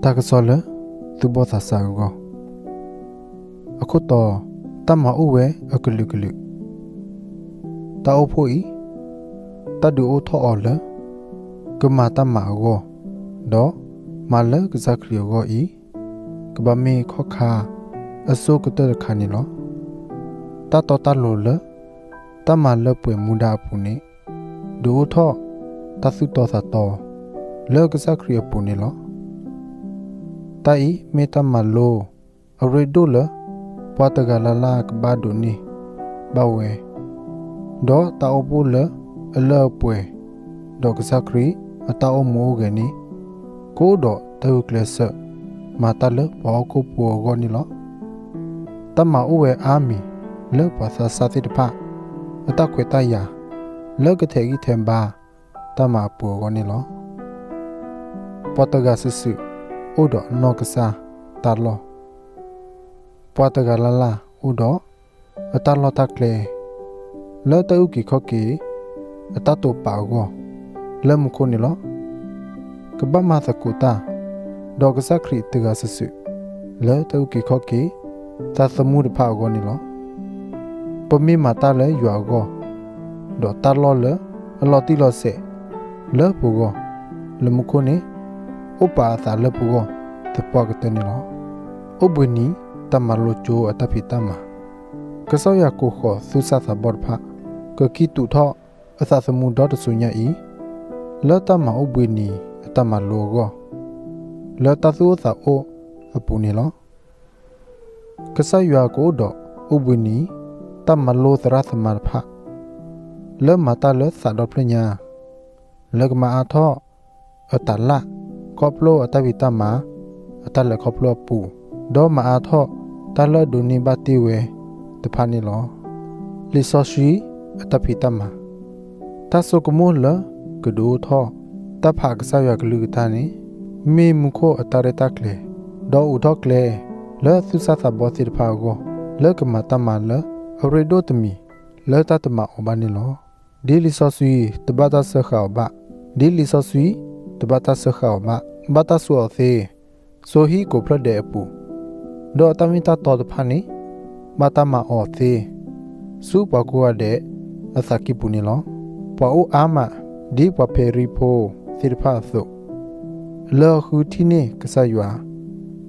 တၢ်ကစီၣ်လၢသူၣ်ဘီၣ်သးစၢ်အဂီၢ်, အခိၣ်တီ, တၢ်မၤအိၣ်ဝဲအကလုာ်ကလုာ်. တၢ်အိၣ်ဖှိၣ်အံၤ, တၢ်ဒုးအိၣ်ထီၣ်အီၤလၢ ကမၤတၢ်မၤအဂီၢ်, ဒီးမၤလၢကစၢ်ခရံာ်အဂီၢ်အံၤ, ကဘၣ်မ့ၢ်ခီၣ်ခါအဆိကတၢၢ်တခါန့ၣ်လီၤ. တၢ်တီတၢ်လိၤလၢ တၢ်မၤလၢပှဲၤမူဒါအပူၤန့ၣ်, ဒုးအိၣ်ထီၣ်တၢ်သူၣ်တီသးတီ လၢကစၢ်ခရံာ်အပူၤန့ၣ်လီၤ. တၢ်အံၤမ့ၢ်တၢ်မၤလိ အရ့ဒိၣ်လၢ ပှၤတဂၤလၢ်လၢ်ကဘၣ်ဒိးန့ၢ်ဘၣ်ဝဲ, ဒီးတၢ်အိၣ်ဖှိၣ်လၢအလၢအပှဲၤ, ဒီးကစၢ်ခရံာ်အတၢ်အိၣ်မူအိၣ်ဂဲၤန့ၣ်, ကအိၣ်ဒီးတၢ်ဂုာ်ကျဲးစၢး မၤတၢ်လၢပှၤဟီၣ်ခိၣ်ဖိအဂီၢ်န့ၣ်လီၤ. တၢ်မၤအိၣ်ဝဲအါမံၤလၢပှၤသးစၢ်သ့ၣ်တဖၣ် အတၢ်ခွဲးတၢ်ယာ် လၢကထဲးဂံၢ်ထဲးဘါတၢ်မၤအပူၤအဂီၢ်န့ၣ်လီၤ. ပှၤတဂၤစုာ်စုာ်အိၣ်ဒီးအနီၢ်ကစၢ်တၢ်လီၢ်, ပှၤတဂၤလၢ်လၢ်အိၣ်ဒီးအတၢ်လီၢ်တၢ်ကျဲ လၢတၢ်အုၣ်က့ၤခီၣ်က့ၤ အတၢ်တိာ်ပာ်အဂီၢ် လၢမူခိၣ်န့ၣ်လီၤ. ကဘၣ်မၤသကိးတၢ် ဒီးကစၢ်ခရံာ်တဂၤစုာ်စုာ် လၢတၢ်အုၣ်က့ၤခီၣ်က့ၤ သးသမူတဖၣ်အဂီၢ်န့ၣ်လီၤ. ပမ့ၢ်မၤတၢ်လၢယွၤအဂီၢ်, ဒီးတၢ်လီၢ်လၢအလီၤတံၢ်လီၤဆဲးလၢပဂီၢ် လၢမူခိၣ်န့ၣ် အိၣ်ပာ်အသးလၢပဂီၢ်သပှၢ်ကတၢၢ်န့ၣ်လီၤ. အိၣ်ဘှံးနံၤတၢ်မၤလိကၠိအတၢ်ဖံးတၢ်မၤ, ကစၢ်ယွၤကိးဃီၤသူၣ်စၢ်သးဘီၣ်တဖၣ် ကကံၢ်တူာ်ထီၣ်အသးသမူဒီတစိၤညါအံၤ, လၢတၢ်မၤအိၣ်ဘှံးနံၤအတၢ်မၤလိအဂီၢ်, လၢတၢ်သူၣ်အိၣ်သးအိၣ်အပူၤန့ၣ်လီၤ. ကစၢ်ယွၤကအိၣ်ဒီးအိၣ်ဘှံးနံၤ တၢ်မၤလိသရၣ်သမါတဖၣ် လၢမၤတၢ်လၢသးဒီဖျၢၣ်ညါ, လၢကမၤအါထီၣ်အတၢ်လၢ် ခီဖျိအတၢ်ဖံးတၢ်မၤ အတၢ်လဲၤခီဖျိအပူၤ, ဒီးမၤအါထီၣ်တၢ်လၢအဒိးန့ၢ်ဘၣ်တ့ၢ်ဝဲတဖၣ်န့ၣ်လီၤ. လံာ်စီဆှံအတၢ်ဖံးတၢ်မၤ, တၢ်ဆိကမိၣ်လၢကဒုးအိၣ်ထီၣ် တၢ်ဖးကစၢ်ယွၤကလုၢ်ကထါန့ၣ် မ့ၢ်မူခိၣ်အတၢ်ရဲၣ်တၢ်ကျဲၤ, ဒီးအိးထီၣ်ကျဲ လၢသူၣ်စၢ်သးဘီၣ်သ့ၣ်တဖၣ်အဂီၢ် လၢကမၤတၢ်မၤလၢအရ့ဒိၣ်တမံၤ လၢတၢ်တမၤအီၤဘၣ်န့ၣ်လီၤ. ဒ်လံာ်စီဆှံတဘၣ်တၢ်စၢဃာ်အီၤဘၣ်, ဒ်လံာ်စီဆှံတဘၣ်တၢ်စၢဃာ်အီၤဘၣ်, ဘၣ်တၢ်စူးအီၤသ့ စိၤဟံၣ်ကိးဖျၢၣ်ဒဲးအပူၤ, ဒီးအတၢ်မ့ၢ်တၢ်တီတဖၣ်န့ၣ် ဘၣ်တၢ်မၤအီၤသ့ ဆူပှၤကိးဂၤဒဲးအသးကံၢ်ပူၤန့ၣ်လီၤ. ပှၤအိၣ်အါမး ဒ်ပှၤဖံးရံဖိသ့ၣ်တဖၣ်အသိး, လၢအဃုထံၣ်န့ၢ်ကစၢ်ယွၤ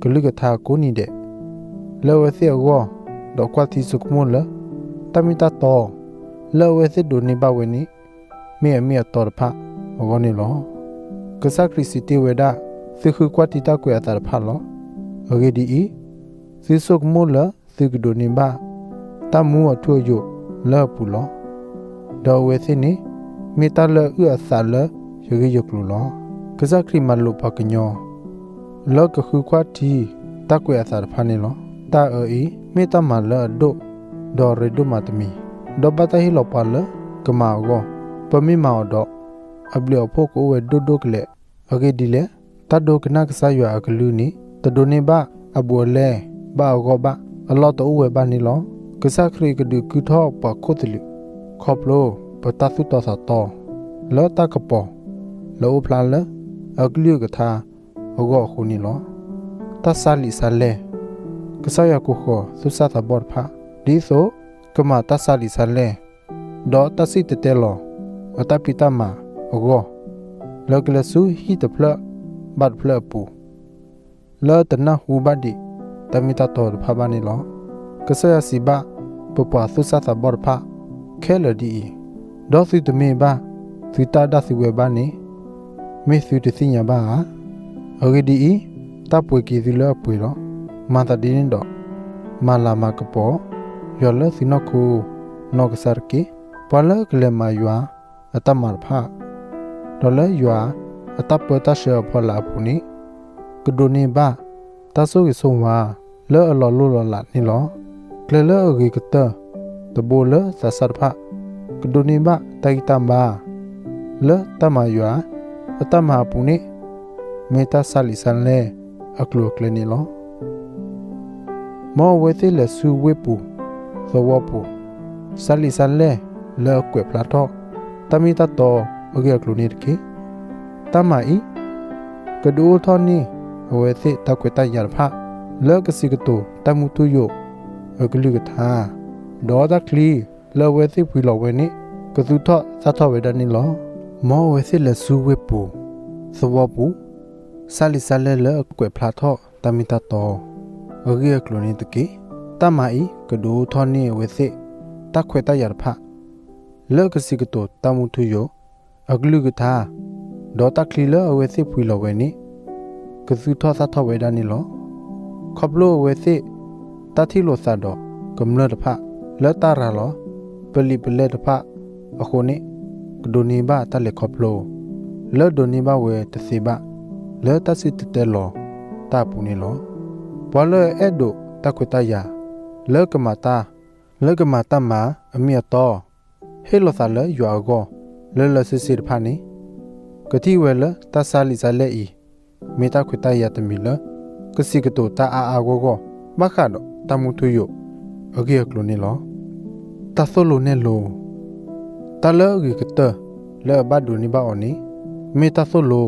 ကလုၢ်ကထါကိးနံၤဒဲး လၢအဝဲသ့ၣ်အဂီၢ်, ဒီးကွၢ်ထံဆိကမိၣ်လၢ တၢ်မ့ၢ်တၢ်တီ လၢအဝဲသ့ၣ်ဒိးန့ၢ်ဘၣ်ဝဲန့ၣ် မ့ၢ်အမ့ၢ်အတီတဖၣ်အဂီၢ်န့ၣ်လီၤ. ကစၢ်ခရံာ်စံးတ့ၢ်ဝဲဒၣ်, သုဃုကွၢ်ထံတၢ်ကွဲးအသးတဖၣ်လီၤ. အဂ့ၢ်ဒ်အံၤ, သုဆိကမိၣ်လၢသုကဒိးန့ၢ်ဘၣ် တၢ်မူအထူအယိာ်လၢအပူၤလီၤ. ဒီးအဝဲသ့ၣ်န့ၣ် မ့ၢ်တၢ်လၢအအုၣ်အသးလၢယဂ့ၢ်ယကျိၤလီၤ. ကစၢ်ခရံာ်မၤလိာ်ပှၤကညီ လၢကဃုကွၢ်ထံတၢ်ကွဲးအသးတဖၣ်န့ၣ်လီၤ. တၢ်အၢအံၤ မ့ၢ်တၢ်မၤလၢအဒိၣ်, ဒီးရ့ဒိၣ်မးတမံၤ, ဒီးဘၣ်တၢ်ဟ့ၣ်လီၤပှၤလၢကမၤအဂီၢ်, ပမ့ၢ်မၤအီၤဒီး အဘျုးအဖှိၣ်ကအိၣ်ဝဲဒိၣ်ဒိၣ်ကလဲာ်. အဂ့ၢ်ဒ်လဲၣ်, တၢ်ဒိကနၣ်ကစၢ်ယွၤအကလုၢ်န့ၣ် တဒိးန့ၢ်ဘၣ်အဘူးအလဲဘၣ်အဂီၢ်ဘၣ်, အလီၢ်တအိၣ်ဝဲဘၣ်န့ၣ်လီၤ. ကစၢ်ခရံာ်ကဒုးကုၢ်ထီၣ်ပှၤခိၣ်သလုး ခီဖျိပတၢ်သူၣ်တီသးတီ လၢတၢ်ကပီၤလၢအိၣ်ဖျါလၢအကလုၢ်ကထါအဂီၢ်အဃိန့ၣ်လီၤ. တၢ်ဆါလံာ်ဆါလဲၢ်, ကစၢ်ယွၤကိးဃီၤသူၣ်စၢ်သးဘီၣ်တဖၣ် ဒ်သိးကမၤတၢ်ဆါလံာ်ဆါလဲၢ် ဒီးတၢ်စံၣ်တဲၤတဲလီၤအတၢ်ဖံးတၢ်မၤအဂီၢ်, လၢကလဲၤဆူဟံၣ်တဖျၢၣ်ဘၣ်တဖျၢၣ်အပူၤ လၢတနၢ်ဟူဘၣ်ဒံးတၢ်မ့ၢ်တၢ်တီတဖၣ်ဘၣ်န့ၣ်လီၤ. ကစၢ်ယွၤစံးဘၣ်ပပှၤသူၣ်စၢ်သးဘီၣ်တဖၣ်ခဲလၢာ်ဒ်အံၤ, ဒီးသုတမ့ၢ်ဘၣ်သုတၢ်ဒၣ်သုဝဲဘၣ်န့ၣ် မ့ၢ်သုတသ့ၣ်ညါဘၣ်ဧါ. အဂ့ၢ်ဒ်အံၤ, တၢ်ပှ့ၤက့ၤသုလၢအပှ့ၤလီၤ. မၤသးဒ်န့ၣ်ဒီး မၤလၤမၤကပီၤယွၤလၢသုနီၢ်ခိနီၢ်ကစၢ်တက့ၢ်. ပှၤလၢကလဲၤမၤယွၤအတၢ်မၤတဖၣ်, ဒီးလၢယွၤအတၢ်ပၢတၢ်ဆှၢအဖီလာ်အပူၤန့ၣ် ကဒိးန့ၢ်ဘၣ်တၢ်ဆိၣ်ဂ့ၤဆိၣ်ဝါလၢအလီၤလိၢ်လီၤလးန့ၣ်လီၤ. ကျဲလၢအဂ့ၤကတၢၢ်တဘိလၢသးစၢ်တဖၣ် ကဒိးန့ၢ်ဘၣ်တၢ်ဂံၢ်တၢ်ဘါ လၢတၢ်မၤယွၤအတၢ်မၤအပူၤန့ၣ် မ့ၢ်တၢ်ဆါလံာ်ဆါလဲၢ်အကျိၤအကျဲန့ၣ်လီၤ. မ်အဝဲသ့ၣ်လဲၤဆူဝ့ၢ်ပူၤသဝီပူၤ, ဆါလံာ်ဆါလဲၢ်လၢအကွဲးဖျါထီၣ် တၢ်မ့ၢ်တၢ်တီအဂ့ၢ်အကျိၤန့ၣ်တက့ၢ်. တၢ်မၤအံၤ ကဒုးအိၣ်ထီၣ်န့ၢ် အဝဲသ့ၣ်တၢ်ခွဲးတၢ်ယာ်တဖၣ် လၢကစံးကတိၤတၢ်မူထူယိာ်အကလုၢ်ကထါ, ဒီးတၢ်ချံလၢအဝဲသ့ၣ်ပှံၤလီၤဝဲန့ၣ် ကသူၣ်ထီၣ်သၣ်ထီၣ်ဝဲဒၣ်န့ၣ်လီၤ. မ်အဝဲသ့ၣ်လဲၤဆူဝ့ၢ်ပူၤသဝီပူၤ စးလံာ်စးလဲလၢအကွဲးဖျါထီၣ်တၢ်မ့ၢ်တၢ်တီအဂ့ၢ်အကျိၤန့ၣ်တက့ၢ်. တၢ်မၤအံၤကဒုးအိၣ်ထီၣ်န့ၢ်အဝဲသ့ၣ်တၢ်ခွဲးတၢ်ယာ်တဖၣ် လၢကစံးကတိၤတၢ်မူထူယိာ်အကလုၢ်ကထါ, ဒီးတၢ်ချံလၢအဝဲသ့ၣ်ပှံၤလီၤဝဲန့ၣ် ကသူၣ်ထီၣ်သၣ်ထီၣ်ဝဲဒၣ်န့ၣ်လီၤ. ခီဖျိအဝဲသ့ၣ်တၢ်ထံၣ်လိာ်သးဒီးကမျၢၢ်တဖၣ် လၢတၢ်ရၤလီၤပလံးပလဲၢ်တဖၣ်အဃိန့ၣ် ကဒိးန့ၢ်ဘၣ်တၢ်လဲၤခီဖျိ လၢဒိးန့ၢ်ဘၣ်ဝဲတသ့ဘၣ် လၢတၢ်စံၣ်တဲၤတဲလီၤတၢ်အပူၤန့ၣ်လီၤ. ပှၤလၢအအဲၣ်ဒိးတၢ်ခွဲးတၢ်ယာ် လၢကမၤတၢ် လၢကမၤတၢ်မၤအမ့ၢ်အတီ ဟ့ၣ်လီၤသးလၢယွၤအဂီၢ် လၢလၢဆ့ဆ့တဖၣ်န့ၣ် ကထံၣ်ဝဲလၢတၢ်စးလံာ်စးလဲအံၤ မ့ၢ်တၢ်ခွဲးတၢ်ယာ်တမံၤလၢ ကစံးကတိၤတၢ်အါအါဂီၢ်ဂီၢ် ဘၣ်ဃးဒီးတၢ်မူထူယိာ်အဂ့ၢ်အကျိၤန့ၣ်လီၤ. တၢ်သိၣ်လိနဲၣ်လိ တၢ်လၢအဂ့ၤကတၢၢ်လၢအဘၣ်ဒိးန့ၢ်ဘၣ်အီၤန့ၣ် မ့ၢ်တၢ်သိၣ်လိ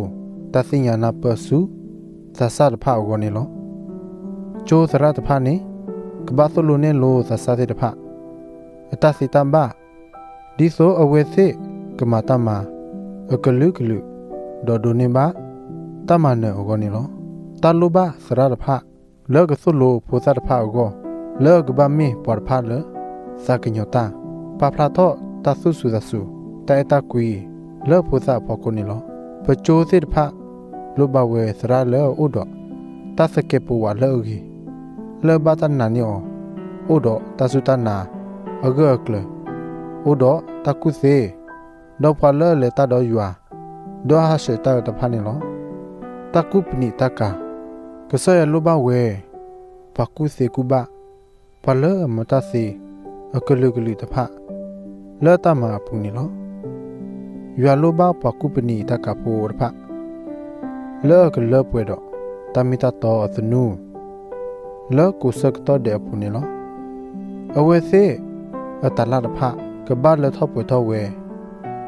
တၢ်သ့ၣ်ညါနၢ်ပၢၢ်ဆူ သးစၢ်တဖၣ်အဂီၢ်န့ၣ်လီၤ. ကၠိသရၣ်တဖၣ်န့ၣ် ကဘၣ်သိၣ်လိနဲၣ်လိသးစၢ်သ့ၣ်တဖၣ် အတၢ်သ့တၢ်ဘၣ် ဒ်သိးအဝဲသ့ၣ်ကမၤတၢ်မၤအကလုာ်ကလုာ် ဒီးဒိးန့ၢ်ဘၣ် တၢ်မၤနၢၤအဂီၢ်န့ၣ်လီၤ. တၢ်လိၣ်ဘၣ်သရၣ်တဖၣ် လၢကသိၣ်လိဖိသၣ်တဖၣ်အဂီၢ် လၢအကဘၣ်မ့ၢ်ပှၤတဖၣ်လၢ သးကညီၤတၢ်, ပာ်ဖျါထီၣ်တၢ်သူၣ်စူၤသးစူၤ, တၢ်အဲၣ်တၢ်ကွံ လၢဖိသၣ်အဖီခိၣ်န့ၣ်လီၤ. ပကၠိသ့ၣ်တဖၣ် လိၣ်ဘၣ်ဝဲသရၣ်လၢအအိၣ်ဒီး တၢ်သကဲးပဝးလၢအဂ့ၤ, လၢအဘၣ်တၢ်နာ်န့ၢ်အီၤ, အိၣ်ဒီးတၢ်စူၢ်တၢ်နာ်အဂၢၢ်အကျၢၤ, အိၣ်ဒီးတၢ်ကူၣ်သ့, ဒီးပှၤလၢအလဲၤတၢ်ဒီးယွၤ, ဒီးဟးဆှဲးတၢ်အၢတဖၣ်န့ၣ်လီၤ. တၢ်ကူၣ်ပနံာ်တၢ်ကၤ, ကစၢ်ယွၤလိၣ်ဘၣ်ဝဲ ပှၤကူၣ်သ့ကူၣ်ဘၣ်, ပှၤလၢအမၤတၢ်သ့ အကလုာ်ကလုာ်တဖၣ် လၢတၢ်မၤအပူၤန့ၣ်လီၤ. ယွၤလိၣ်ဘၣ်ပှၤကူၣ်ပနံာ်တၢ်ကၤဖိတဖၣ် လၢအကလၢပှဲၤဒီး တၢ်မ့ၢ်တၢ်တီအသနူ လၢကိးဆၢကတီၢ်ဒဲးအပူၤန့ၣ်လီၤ. အဝဲသ့ၣ်အတၤလၣ်တဖၣ် ကဘၣ်လၢထီၣ်ပှဲၤထီၣ်ဝဲ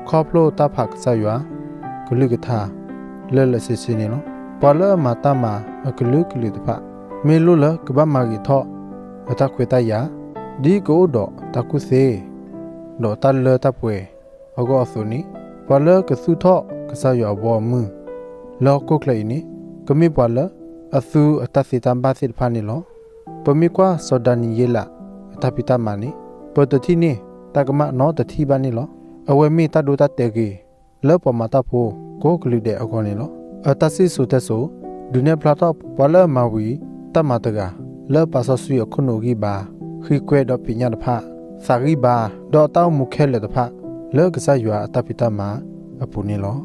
ခီဖျိတၢ်ဖးကစၢ်ယွၤ ကလုၢ်ကထါ လၢလၢဆ့ဆ့န့ၣ်လီၤ. ပှၤလၢအမၤတၢ်မၤအကလုာ်ကလုာ်တဖၣ် မ့ၢ်လိၣ်လၢကဘၣ်မၤဂ့ၤထီၣ်အတၢ်ခွဲးတၢ်ယာ် ဒ်ကအိၣ်ဒီးတၢ်ကူၣ်သ့ ဒီးတၢ်လၢတၢ်ပှဲၤအဂီၢ်အသိးန့ၣ်, ပှၤလၢကသူၣ်ထီၣ်ကစၢ်ယွၤအဘီအမုၢ် လၢဟီၣ်ခိၣ်ချၢအံၤန့ၣ် ကမ့ၢ်ပှၤလၢအသူအတၢ်သ့တၢ်ဘၣ်သ့ၣ်တဖၣ်န့ၣ်လီၤ. ပမ့ၢ်ကွၢ်စီၤဒၤနံးယ့လးအတၢ်ဖံးတၢ်မၤန့ၣ် ပတထံၣ်န့ၢ်တၢ်ကမၣ်နီတထံၣ်ဘၣ်န့ၣ်လီၤ. အဝဲမ့ၢ်တၢ်ဒိတၢ်တဲာ်ဂ့ၤ လၢပှၤမၤတၢ်ဖိကိးကလုာ်ဒဲးအဂီၢ်န့ၣ်လီၤ. အတၢ်စံၣ်စိၤတဲစိၤ ဒုးနဲၣ်ဖျါထီၣ်ပှၤလၢအမၤဝံၤတၢ်မၤတဂၤ လၢအပာ်စီဆှံအခိၣ်နူာ်ဂံၢ်ဘါ, ဃံးကွဲဒီးပညၣ်တဖၣ်, သးဂံၢ်ဘါ, ဒီးတၢ်အိၣ်မူခဲလၢာ်တဖၣ် လၢကစၢ်ယွၤအတၢ်ဖံးတၢ်မၤအပူၤန့ၣ်လီၤ.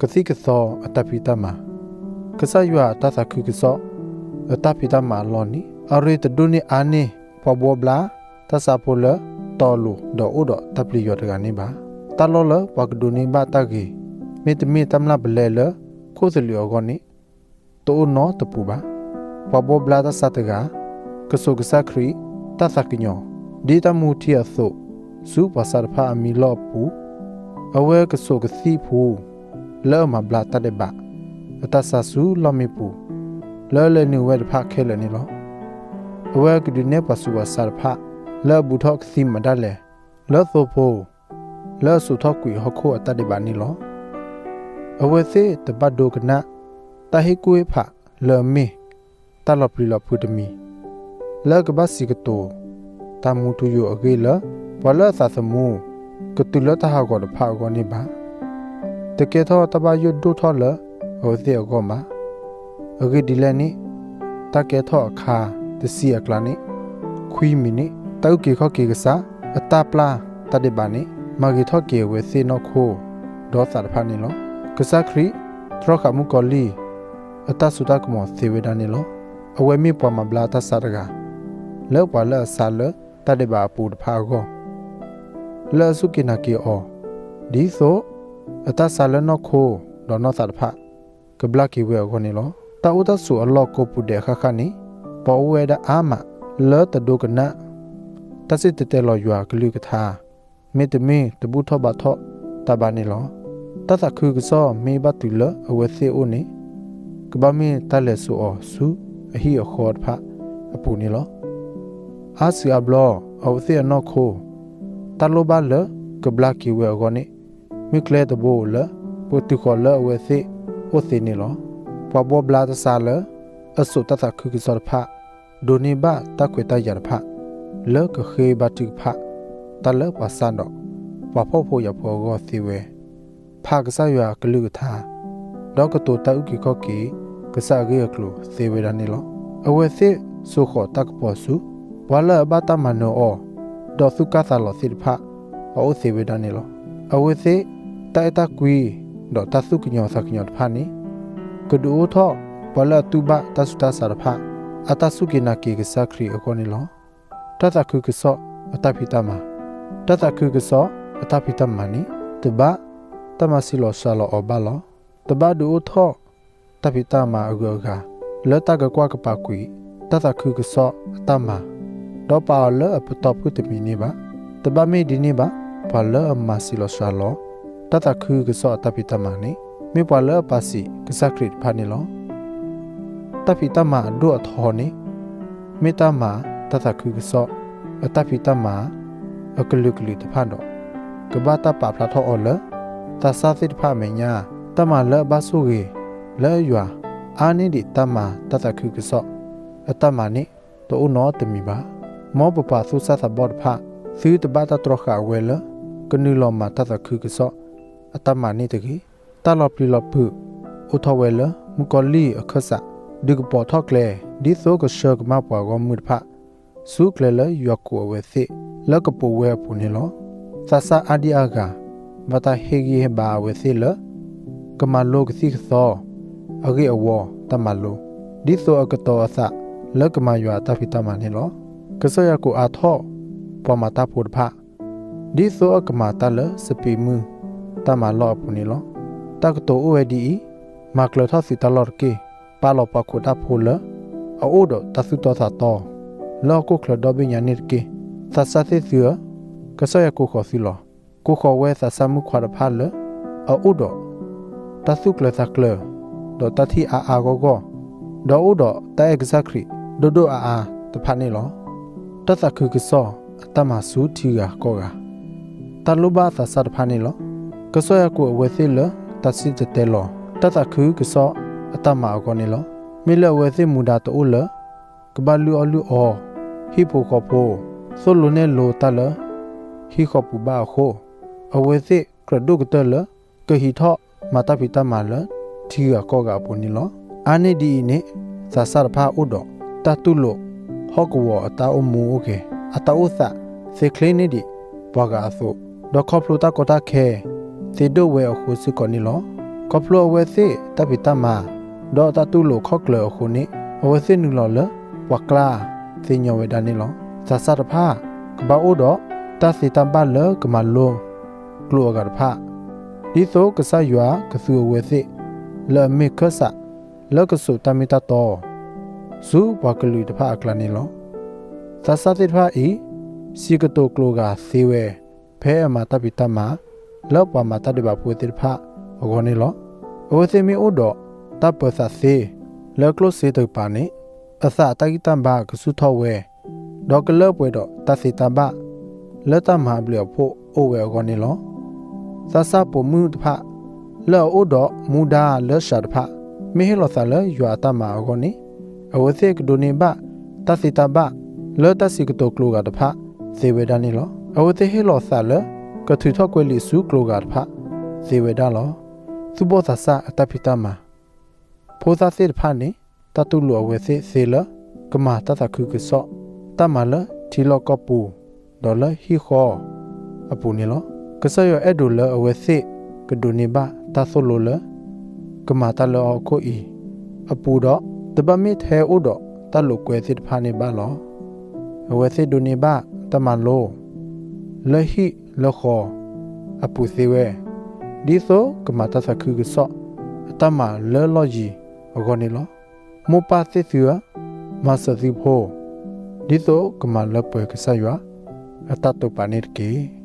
ကသံၣ်ကသီအတၢ်ဖံးတၢ်မၤ, ကစၢ်ယွၤအတၢ်သးခုကစီၣ်အတၢ်ဖံးတၢ်မၤအလီၢ်န့ၣ် အရ့တဒိၣ်န့ၢ်အါန့ၢ် ပှၤဘှီဘျါတၢ်ဆါဖိလၢတီအလိၤ ဒီးအိၣ်ဒီးတၢ်ပျံၤယွၤတဂၤန့ၣ်ဘၣ်. တၢ်လီၢ်လၢပှၤကဒိးန့ၢ်ဘၣ်တၢ်ဂ့ၤ မ့တမ့ၢ်တၢ်မျၢ်ပလဲလၢခိၣ်သလုးအဂီၢ်န့ၣ် တအိၣ်နီတပူၤဘၣ်. ပှၤဘှီဘျါတၢ်ဆါတဂၤ ကစိာ်ကစၢ်ခရံာ်တၢ်သးကညီၤ ဒ်တၢ်မူထံအသိး ဆူပှၤဆါတဖၣ်အမံၤလီၢ်အပူၤ, အဝဲကစိာ်ကသံၣ်ဖူ လၢအမၤဘျါတၢ်ဒဲးဘး အတၢ်ဆါဆူလီၢ်မံပူၤ လၢအလဲၤနုာ်ဝဲတဖၣ်ခဲလၢာ်န့ၣ်လီၤ. အဝဲကဒုးနဲၣ်ပှၤဆူးပှၤဆါတဖၣ် လၢအဘူးထီၣ်ကသံၣ်မၤဒၣ်လဲာ် လၢသိဖိ လၢအစိာ်ထီၣ်ကွံာ်ဟီၣ်ခိၣ်အတၢ်ဒဲးဘးန့ၣ်လီၤ. အဝဲသ့ၣ်တဘၣ်ဒိကနၣ် တၢ်ဟ့ၣ်ကူၣ်ဟ့ၣ်ဖးလၢအမ့ၢ် တၢ်လီၤပျံၤလီၤဖုးတမံၤ လၢကဘၣ်စံးကတိၤ တၢ်မူထူယိာ်အဂ့ၢ်လၢ ပှၤလၢအသးသမူ ကတုၤလၢတၢ်ဟးဂီၤတဖၣ်အဂီၢ်န့ၣ်ဘၣ်. တကဲထီၣ်တၢ်ဘၣ်ယိၣ်ဒိၣ်ထီၣ်လၢအဝဲသ့ၣ်အဂီၢ်ဘၣ်. အဂ့ၢ်ဒ်လဲၣ်န့ၣ် တၢ်ကဲထီၣ်အခါတဆံအကျါန့ၣ် ခွံမံးနံး တၢ်အုၣ်က့ၤခီၣ်က့ၤကစၢ် အတၢ်ပျၢ်တၢ်ဒဲးဘးန့ၣ် မၤဂ့ၤထီၣ်က့ၤအဝဲသ့ၣ်နီၢ်ခိ ဒီးသးတဖၣ်န့ၣ်လီၤ. ကစၢ်ခရံာ် တြီဃာ်မုၣ်ကီၤလံၢ် အတၢ်စိတၢ်ကမီၤသ့ဝဲဒၣ်န့ၣ်လီၤ. အဝဲမ့ၢ်ပှၤမၤဘျါတၢ်ဆါတဂၤ လၢပှၤလၢအဆါလၢတၢ်ဒဲးဘးအပူၤတဖၣ်အဂီၢ် လၢအစူၢ်က့ၤနာ်က့ၤအီၤ ဒ်သိးအတၢ်ဆါလၢနီၢ်ခိ ဒီးနီၢ်သးတဖၣ် ကဘျါက့ၤဝဲအဂီၢ်န့ၣ်လီၤ. တၢ်အိၣ်တၢ်ဆိးအလီၢ်ကိးပူၤဒဲးဃၣ်ဃၣ်န့ၣ် ပှၤအိၣ်ဝဲဒၣ်အါမး လၢတဒိကနၣ် တၢ်စံၣ်တဲၤတဲလီၤယွၤအကလုၢ်ကထါ မ့တမ့ၢ်တဘူၣ်ထီၣ်ဘါထီၣ်တၢ်ဘၣ်န့ၣ်လီၤ. တၢ်သးခုကစီၣ်မ့ၢ်ဘၣ်တုၤလၢအဝဲသ့ၣ်အအိၣ်န့ၣ် ကဘၣ်မ့ၢ်တၢ်လဲၤစိာ်အီၤဆူအဟံၣ်အဃီတဖၣ်အပူၤန့ၣ်လီၤ. အါစုအါဘျီ အဝဲသ့ၣ်အနီၢ်ခိ တၢ်လိၣ်ဘၣ်လၢကဘျါက့ၤဝဲအဂီၢ်န့ၣ် မ့ၢ်ကျဲတဘိလၢ ပတုာ်ဃီၤလၢအဝဲသ့ၣ်အိၣ်သ့န့ၣ်လီၤ. ပှၤဘှီဘျါတၢ်ဆါလၢ အစိာ်တၢ်သးခုကစီၣ်တဖၣ် ဒိးန့ၢ်ဘၣ်တၢ်ခွဲးတၢ်ယာ်တဖၣ် လၢကဃ့ဘါထုကဖၣ် တၢ်လၢပှၤစၢ်ဒီး ပှၤဖှီၣ်ဖိယာ်ဖိအဂီၢ်သ့ဝဲ, ဖးကစၢ်ယွၤအကလုၢ်ကထါ ဒီးကတိၤတၢ်အုၣ်က့ၤခီၣ်က့ၤ ကစၢ်အဂ့ၢ်အကျိၤသ့ဝဲဒၣ်န့ၣ်လီၤ. အဝဲသ့ၣ်စိာ်ဃီၤတၢ်ကပီၤဆူ ပှၤလၢအဘၣ်တၢ်မၤနၢၤအီၤ ဒီးသူၣ်ကၢ်သးလီၤသ့ၣ်တဖၣ် အအိၣ်သ့ဝဲဒၣ်န့ၣ်လီၤ. အဝဲသ့ၣ်တၢ်အဲၣ်တၢ်ကွံ ဒီးတၢ်သူၣ်ကညီၤသးကညီၤတဖၣ်န့ၣ် ကဒုးအိၣ်ထီၣ် ပှၤလၢအတူၢ်ဘၣ်တၢ်ဆူးတၢ်ဆါတဖၣ် အတၢ်စူၢ်က့ၤနာ်က့ၤကစၢ်ခရံာ်အဂီၢ်န့ၣ်လီၤ. တၢ်သးခုကစီၣ်အတၢ်ဖံးတၢ်မၤ, တၢ်သးခုကစီၣ်အတၢ်ဖံးတၢ်မၤန့ၣ် တဘၣ်တၢ်မၤဆံးလီၤစှၤလီၤအီၤဘၣ်လီၤ. တဘၣ်ဒုးအိၣ်ထီၣ် တၢ်ဖံးတၢ်မၤအဂုၤအဂၤ လၢတၢ်ကကွၢ်ကပာ်ကွံာ် တၢ်သးခုကစီၣ်အတၢ်မၤ, ဒီးပာ်အီၤလၢအပတီၢ်ဖုၣ်တမံၤန့ၣ်ဘၣ်. တဘၣ်မ့ၢ်ဒ်န့ၣ်ဘၣ်. ပှၤလၢအမၤဆံးလီၤစှၤလီၤ တၢ်သးခုကစီၣ်အတၢ်ဖံးတၢ်မၤန့ၣ် မ့ၢ်ပှၤလၢအပာ်စံးကစၢ်ခရံာ်တဖၣ်န့ၣ်လီၤ. တၢ်ဖံးတၢ်မၤအဒိၣ်အထီန့ၣ် မ့ၢ်တၢ်မၤတၢ်သးခုကစီၣ်အတၢ်ဖံးတၢ်မၤ အကလုာ်ကလုာ်တဖၣ်ဒီး ကဘၣ်တၢ်ပာ်ဖျါထီၣ်အီၤလၢ သးစၢ်သ့ၣ်တဖၣ်အမဲာ်ညါ, တၢ်မၤလၢအဘၣ်ဆိၣ်ဂ့ၤလၢယွၤ အါန့ၢ်ဒံးတၢ်မၤတၢ်သးခုကစီၣ်အတၢ်မၤန့ၣ် တအိၣ်နီတမံၤဘၣ်. မ်ပပှၤသူၣ်စၢ်သးဘီၣ်တဖၣ် သုတဘၣ်တၢ်တြီဃာ်ဝဲလၢ ကနုာ်လီၤမၤတၢ်သးခုကစီၣ်အတၢ်မၤန့ၣ်တဂ့ၤ. တၢ်လီၤပျံၤလီၤဖုး အိၣ်ထီၣ်ဝဲလၢ မုၣ်ကီၤလံၢ်အခၢၣ်စး ဒုးကပီၤထီၣ်ကျဲ ဒ်သိးကဆှၢကမၣ်ပှၤဂီၢ်မုၢ်တဖၣ် ဆူကျဲလၢယွၤကိးအဝဲသ့ၣ် လၢကပိာ်ဝဲအပူၤန့ၣ်လီၤ. သးစၢ်အါဒံအါဂၤ ဘၣ်တၢ်ဟ့ၣ်ဂံၢ်ဟ့ၣ်ဘါအဝဲသ့ၣ်လၢ ကမၤလိကသံၣ်ကသီ အဂ့ၢ်အဝီတၢ်မၤလိ, ဒ်သိးအကတီၤအသးလၢကမၤယွၤအတၢ်ဖံးတၢ်မၤန့ၣ်လီၤ. ကစၢ်ယွၤကိးအါထီၣ် ပှၤမၤတၢ်ဖိတဖၣ် ဒ်သိးအကမၤတၢ်လၢစပံးမုၢ်တၢ်မၤလီၢ်အပူၤန့ၣ်လီၤ. တၢ်ကတိၤအိၣ်ဝဲဒ်အံၤ, မၤကျၢၤထီၣ်သုးတၢ်လီၢ်တက့ၢ်. ပာ်လီၤပှၤခိးတၢ်ဖိလၢ အအိၣ်ဒီးတၢ်သူၣ်တီသးတီ လၢဟီၣ်ခိၣ်ချၢဒီဘ့ၣ်ညါန့ၣ်တက့ၢ်. သးစၢ်သ့ၣ်သုဧၢ, ကစၢ်ယွၤကိးဃီၤသုလီၤ. ကိးဃီၤဝဲသးစၢ်မုၣ်ခွါတဖၣ်လၢ အအိၣ်ဒီးတၢ်သူၣ်ကျၢၤသးကျၢၤ ဒီးတၢ်ထံၣ်အါအါဂီၢ်ဂီၢ်, ဒီးအိၣ်ဒီးတၢ်အဲၣ်ကစၢ်ခရံာ်ဒိၣ်ဒိၣ်အါအါတဖၣ်န့ၣ်လီၤ. တၢ်သးခုကစီၣ်အတၢ်မၤဆူထံဂၤကီၢ်ဂၤ, တၢ်လိၣ်ဘၣ်သးစၢ်တဖၣ်န့ၣ်လီၤ. ကစၢ်ယွၤကိးအဝဲသ့ၣ်လၢတၢ်စံၣ်တဲၤတဲလီၤ တၢ်သးခုကစီၣ်အတၢ်မၤအဂီၢ်န့ၣ်လီၤ. မ့ၢ်လၢအဝဲသ့ၣ်မူဒါတအိၣ်လၢ ကဘၣ်လုၢ်အီၣ်လုၢ်အီ ဟံၣ်ဖိဃီဖိ သိၣ်လိနဲၣ်လိတၢ်လၢ ဟံၣ်ဃီပူၤဘၣ်အဃိ, အဝဲသ့ၣ်ကြၢးဒိၣ်ကတၢၢ်လၢ ကဟံးထီၣ်မၤတၢ်ဖံးတၢ်မၤလၢထံဂၤကီၢ်ဂၤအပူၤန့ၣ်လီၤ. အါန့ၢ်ဒ်အံၤန့ၣ် သးစၢ်တဖၣ်အိၣ်ဒီးတၢ်တူၢ်လိာ်ဟီၣ်ကဝီၤအတၢ်အိၣ်မူအိၣ်ဂဲၤ, အတၢ်အိၣ်သးသ့ချ့န့ၢ်ဒံးပှၤဂၤအသိး, ဒီးခီဖျိတၢ်ကီတၢ်ခဲ သ့ဒိၣ်ဝဲအဃိစ့ၢ်ကီးန့ၣ်လီၤ. ခီဖျိအဝဲသ့ၣ်တၢ်ဖံးတၢ်မၤ ဒီးတၢ်တူၢ်လိာ်ခီၣ်ကျၢၤအဃိန့ၣ် အဝဲသ့ၣ်နုာ်လီၤလၢပှၤကျါ သ့ၣ်ညါဝဲဒၣ်န့ၣ်လီၤ. သးစၢ်တဖၣ် ကဘၣ်အိၣ်ဒီးတၢ်သ့တၢ်ဘၣ်လၢကမၤလိကျိာ်အဂၤတဖၣ်, ဒ်သိးကစၢ်ယွၤကသူအဝဲသ့ၣ် လၢအမ့ၢ်ခၢၣ်စး လၢကစိာ်တၢ်မ့ၢ်တၢ်တီ ဆူပှၤကလုာ်တဖၣ်အကျါန့ၣ်လီၤ. သးစၢ်သ့ၣ်တဖၣ်အံၤ စံးကတိၤကျိာ်ဂာ်သ့ဝဲ ဖဲအမၤတၢ်ဖံးတၢ်မၤ လၢပှၤမၤတၢ်ဒဲးဘးဖိသ့ၣ်တဖၣ်အဂီၢ်န့ၣ်လီၤ. အဝဲသ့ၣ်မ့ၢ်အိၣ်ဒီးတၢ်ပၢၤသးသ့ လၢကျိၣ်စ့တကပၤန့ၣ် အသးအတၢ်ဂံၢ်တၢ်ဘါကဆူၣ်ထီၣ်ဝဲ, ဒီးကလၢပှဲၤဒီးတၢ်သ့တၢ်ဘၣ် လၢတၢ်မၤအဘျုးအဖှိၣ်အိၣ်ဝဲအဂီၢ်န့ၣ်လီၤ. သးစၢ်ပိာ်မုၣ်တဖၣ် လၢအအိၣ်ဒီးမူဒါလၢစှၤတဖၣ် မ့ၢ်ဟ့ၣ်လီၤသးလၢယွၤအတၢ်မၤအဂီၢ်န့ၣ် အဝဲသ့ၣ်ကဒိးန့ၢ်ဘၣ်တၢ်သ့တၢ်ဘၣ် လၢတၢ်စံးကတိၤကျိာ်ဂာ်တဖၣ်သ့ဝဲဒၣ်န့ၣ်လီၤ. အဝဲသ့ၣ်ဟ့ၣ်လီၤသးလၢ ကထုးထီၣ်ကွဲၤလံာ်ဆူကျိာ်ဂာ်တဖၣ်သ့ဝဲဒၣ်လီၤ. သူၣ်ဘီၣ်သးစၢ်အတၢ်ဖံးတၢ်မၤ ဖိသၣ်သ့ၣ်တဖၣ်န့ၣ် တၢ်တူၢ်လိာ်အဝဲသ့ၣ်သ့လၢ ကမၤတၢ်သးခုကစီၣ် တၢ်မၤလၢထံလီၢ်ကီၢ်ပူၤ ဒီးလၢဟံၣ်ဃီအပူၤန့ၣ်လီၤ. ကစၢ်ယွၤအဲၣ်ဒိးလၢအဝဲသ့ၣ်ကဒိးန့ၢ်ဘၣ်တၢ်သိၣ်လိလၢ ကမၤတၢ်လၢဟီၣ်ခိၣ်အံၤအပူၤဒီး တဘၣ်မ့ၢ်ထဲအိၣ်ဒီးတၢ်လိာ်ကွဲသ့ၣ်တဖၣ်န့ၣ်ဘၣ်လီၤ. အဝဲသ့ၣ်ဒိးန့ၢ်ဘၣ်တၢ်မၤလိ လၢဟံၣ်လၢဃီအပူၤသ့ဝဲ, ဒ်သိးကမၤတၢ်သးခုကစီၣ်အတၢ်မၤလၢလီၢ်ယံၤအဂီၢ်န့ၣ်လီၤ. မိၢ်ပၢ်သ့ၣ်သုဧၢ, မၤစၢၤသုဖိ, ဒ်သိးကမၤလၢပှဲၤကစၢ်ယွၤအတၢ်တိာ်ပာ်န့ၣ်တက့ၢ်.